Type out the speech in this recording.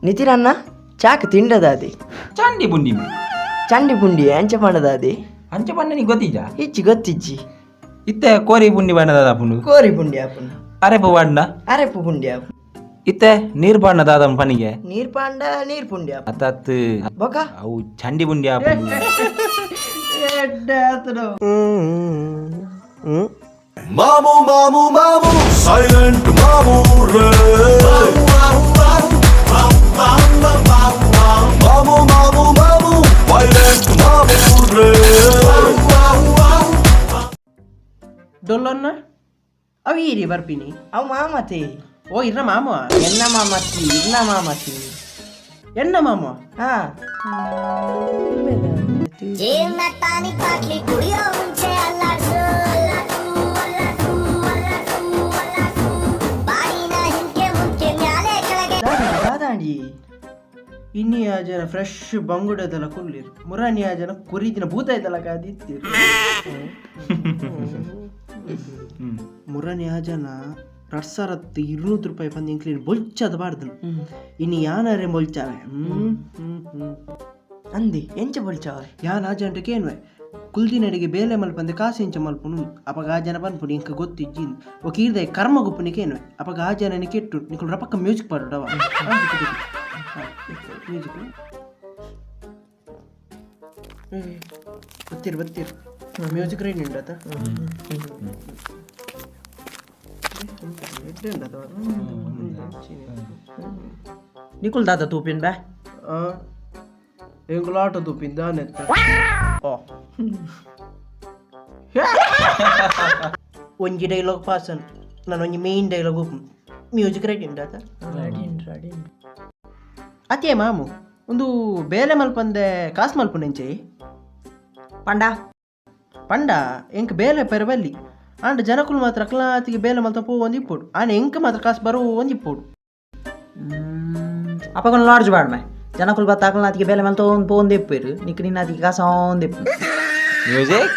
ನಿತಿನ್ ಅಣ್ಣ ಚಾಕ್ ತಿಂಡದಾದಿ. ಚಂಡಿ ಪುಂಡಿ. ಚಂಡಿ ಪುಂಡಿ ಅಂಚ ಪಂಡದಾದಿ? ಅಂಚ ಪಂಡ ನೀ ಗೊತ್ತಿಜ್ಜ? ಇಚ್ಚಿ, ಗೊತ್ತಿಜ್ಜಿ. ಇತ್ತೆ ಕೋರಿ ಪುಂಡಿ ಬಣ್ಣದಾದ ಪುಂಡು? ಕೋರಿ ಪುಂಡಿ ಆಪುಂಡು. ಅರೆಪು ಬಣ್ಣ? ಅರೆಪು ಪುಂಡಿ ಆಪುಂಡು. ಇತ್ತೆ ನೀರ್ ಪಾಂಡ ದಾದ ಪನಿಗೆ? ನೀರ್ ಪಾಂಡ ನೀರ್ ಪುಂಡಿ ಆಪುಂಡು. ಅತ್ತತ್. ಬೊಕ? ಅವು ಚಂಡಿ ಪುಂಡಿ ಆಪುಂಡು. ಮಾಮು ಮಾಮು ಮಾಮು ಸೈಲೆಂಟ್ ಮಾಮು ರೇ. ಮಾಮು ಮಾಮು ಮಾಮು ವೈಲೆಂಟ್ ಮಾಮು ರೇ. ಡೊಲ್ಲೊನ್ನ ಅವು ಈರಿ ಬರ್ಪಿನಿ. ಅವು ಮಾಮತಿ. ಓ, ಇರ್ನ ಮಾಮ? ಎನ್ನ ಮಾಮತಿ, ಇರ್ನ ಮಾಮತಿ. ಎನ್ನ ಮಾಮ? ಹಾ. ಜೀವನ ಪಾಟ್ಲಿ ಕುಡಿಯೋ ಮುಂಚೆ ಅಲ್ಲಾಡ್ಸು ಅಲ್ಲಾಡ್ಸು ಅಲ್ಲಾಡ್ಸು ಅಲ್ಲಾಡ್ಸು ಅಲ್ಲಾಡ್ಸು ಬಾಡಿನ ಹಿಂದ್ಕೆ ಮುಂದ್ಕೆ ಮ್ಯಾಲೆ ಕೆಳಗೆ. ದಾದಾಂಡಿ. ಇನ್ನಿ ಆ ಜನ ಫ್ರೆಶ್ ಬಂಗುಡದಲ್ಲ ಕುಲ್ಲಿರು, ಮುರಾನಿ ಆ ಜನ ಕುರಿದಿನ ಭೂತ ಐತಲ್ಲ ಕಾದಿತ್ತೀರು. ಮುರಾನಿ ಆ ಜನ 2200 ರೂಪಾಯಿ ಬಂದು ಇಂಕ್ಲೀನ್ ಬೊಲ್ಚದ ಬಾರ್ದು. ಇನ್ನು ಯಾನಾರೆ ಬೊಲ್ಚಾವೆ. ಹ್ಮ್ ಹ್ಮ್ ಹ್ಮ್ ಅಂದಿ, ಎಂಚ ಬೊಲ್ಚಾವ? ಯಾನ್ ಆ ಜನಕ್ಕೆ ಏನ್ವೆ ಕುಲ್ದಿನಡಿಗೆ ಬೇಲೆ ಮಲ್ಪಂದೆ ಕಾಸು ಇಂಚ ಮಲ್ಪುನು. ಅಪಗ ಆ ಜನ ಪನ್ಪುನಿ ಇಂಕ ಗೊತ್ತಿಜ್ಜಿ. ఒక ಈರ್ದೆ ಕರ್ಮ ಗುಪ್ಪುನಿಕೆ ಏನ್ವೆ. ಅಪಗ ಆ ಜನನಿ ಕೆಟ್ಟು ನಿಕುಲು ರಪಕ್ಕ ಮ್ಯೂಸಿಕ್ ಪಾಡುಡವ. ಮ್ಯೂಸಿಕ್ ಬತ್ತೀರ್ ಬತ್ತೀರ್, ಮ್ಯೂಸಿಕ್ ರೆಡಿ ಉಂಡತ. ನಿಕುಲ್ ದಾದ ತೂಪಿನ್ ಬಾ? ಎಂಕುಲು ಆಟೋ ತೂಪಿನ್ ದಾನೆತ್ತ? ಓ, ಒಂಜಿ ಡೈಲಾಗ್ ಪಾಸನ್, ನಾನು ಒಂಜಿ main dialogue. Music ready ಉಂಡಾತ? ಅತೇ ಮಾಮು, ಒಂದು ಬೇಲೆ ಮಲ್ಪಂದೆ ಕಾಸು ಮಲ್ಪುನೆಂಚೆ? ಪಂಡ? ಪಂಡ ಎಂಕ್ ಬೇಲೆ ಪೆರಬಲ್ಲಿ ಆಂಡ ಜನಕುಲು ಮಾತ್ರ ಅಕ್ಲಾತಿಗೆ ಬೇಲೆ ಮಲ್ತ ಪೋ ಒಂದು ಇಪ್ಪೋಡು, ಆಂಡ ಎಂಕ್ ಮಾತ್ರ ಕಾಸು ಬರೋ ಒಂದು ಇಪ್ಪೋಡು. ಅಪಗೊಂದು ಲಾಡ್ಜ್ ಬಾಡ್ಮೆ. ಜನಕುಲ್ ಬತ್ತ ಅಕಲ್ನಾತಿಗೆ ಬೇಲೆ ಮಲ್ತ ಒಂದು ಪೋಂದು ಇಪ್ಪೇರು, ನಿಕ್ ನಿನ್ನಾತಿಗೆ ಕಾಸ ಒಂದು ಇಪ್ಪು. ಮ್ಯೂಸಿಕ್.